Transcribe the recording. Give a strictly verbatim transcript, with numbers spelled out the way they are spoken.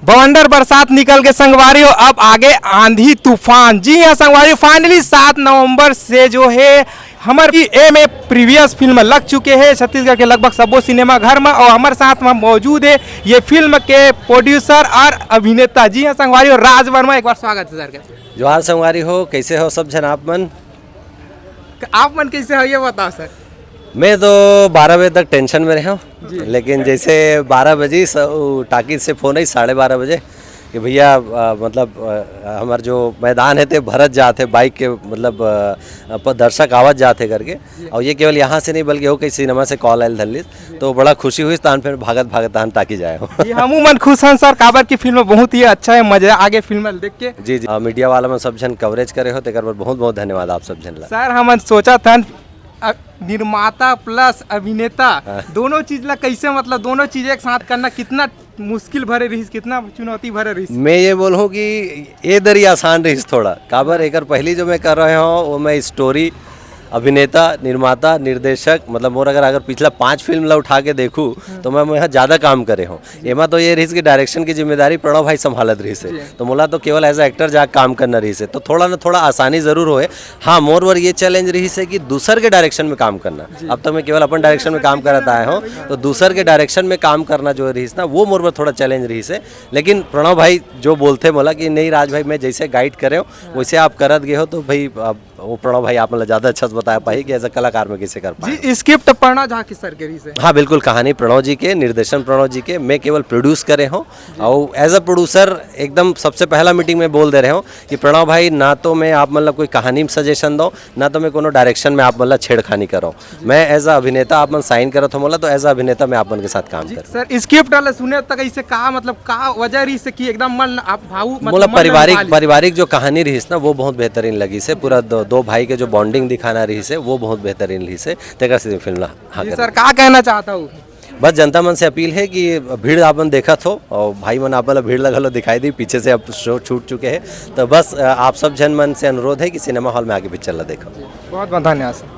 बवंडर बरसात निकल के संगवारी हो, अब आगे आंधी तूफान। जी हाँ संगवारी, finally सात नवंबर से जो है हमर की ए में प्रीवियस फिल्म लग चुके हैं छत्तीसगढ़ के लगभग सबो सिनेमा घर में, और हमारे साथ में मौजूद है ये फिल्म के प्रोड्यूसर और अभिनेता। जी हाँ संगवारी हो, राज वर्मा, एक बार स्वागत है सर का। जोहार संगवारी हो, कैसे हो सब झन आप मन? आप मन कैसे हो ये बताओ सर। मैं तो बारह बजे तक टेंशन में रहा हूँ, लेकिन जैसे बारह बजे स-, वो टाकीज से फोन आई साढ़े बारह बजे कि भैया, अ, मतलब, अ, हमार जो मैदान है ते भरत जात है, बाइक के मतलब, अ, प-, दर्शक आवत जात है करके। और ये केवल यहाँ से नहीं बल्कि हो कई सिनेमा से कॉल आयल धरलिस, तो बड़ा खुशी हुई, तान फिर भागत भागत तान टाकीज आए हो। जी, हमू मन खुश हन सर, काबर की फिल्म बहुत ही अच्छा है, मजा आगे फिल्म देख के। जी जी, अ, मीडिया वाला मन सब झन कवरेज करे हो, तेकर बर बहुत बहुत धन्यवाद आप सब झन ला। सर, हमन सोचत हन, अ, निर्माता प्लस अभिनेता हाँ। दोनों चीज ला कैसे, मतलब दोनों चीज एक साथ करना कितना मुश्किल भरे रहिस, कितना चुनौती भरे रहिस? मैं ये बोलूँ कि ये दरी आसान रहिस थोड़ा, काबर एकर पहली जो मैं कर रहे हो वो मैं स्टोरी, अभिनेता, निर्माता, निर्देशक, मतलब मोर अगर, अगर पिछला पांच फिल्म ला उठा के देखूँ तो मैं, मैं यहाँ ज़्यादा काम करे हूँ। एमा तो ये रहिस कि डायरेक्शन की जिम्मेदारी प्रणव भाई संभालत रहिस है, तो मोला तो केवल एज अ एक्टर जा काम करना रहिस है, तो थोड़ा ना थोड़ा आसानी जरूर होए। हाँ, मोर बर ये चैलेंज रहिस है कि दूसर के डायरेक्शन में काम करना। अब तक मैं केवल अपन डायरेक्शन में काम करत आए हूँ, तो दूसर के डायरेक्शन में काम करना जो रहिस ना, वो मोर बर थोड़ा चैलेंज रहिस है। लेकिन प्रणव भाई जो बोलते मोला कि नहीं राज भाई, मैं जैसे गाइड करे हूँ वैसे आप करत गए हो, तो भाई अब वो प्रणव भाई आप मतलब ज़्यादा अच्छा से बता पाही कि एज अ कलाकार में कैसे कर पाए। जी, स्क्रिप्ट प्रणव झा के सर के रहिस है। हाँ बिल्कुल, कहानी प्रणव जी के, निर्देशन प्रणव जी के, मैं केवल प्रोड्यूस करे हूँ। और एज अ प्रोड्यूसर एकदम सबसे पहला मीटिंग में बोल दे रहे हूँ कि प्रणव भाई, ना तो मैं आप मतलब कोई कहानी में सजेशन दो, ना तो मैं कोनो डायरेक्शन में आप मतलब छेड़खानी करो। मैं एज अ अभिनेता आप मन साइन करत हो मोला, तो एज अ अभिनेता मैं आप मन के साथ काम करूँ। सर, स्क्रिप्ट वाला सुने तक ऐसे का, मतलब का वजह रहिस कि एकदम मन आप भावुक, मतलब मोला मन पारिवारिक, पारिवारिक जो कहानी रहिस ना, वो बहुत बेहतरीन लगी से। पूरा दो, दो भाई के जो बॉन्डिंग दिखाना रहिस है, वो बहुत बेहतरीन रहिस है। तेकर से फिल्म ला हाँ जी कर सर, का कहना चाहता हूँ? बस जनता मन से अपील है कि भीड़ आप मन देखत हो और भाई मन आप मन ला भीड़ लगल हो दिखाई दी, पीछे से अब शो छूट चुके हैं। तो बस, अ, आप सब झन मन से अनुरोध है कि सिनेमा हॉल में आके पिक्चर ला देखो। बहुत बहुत धन्यवाद सर।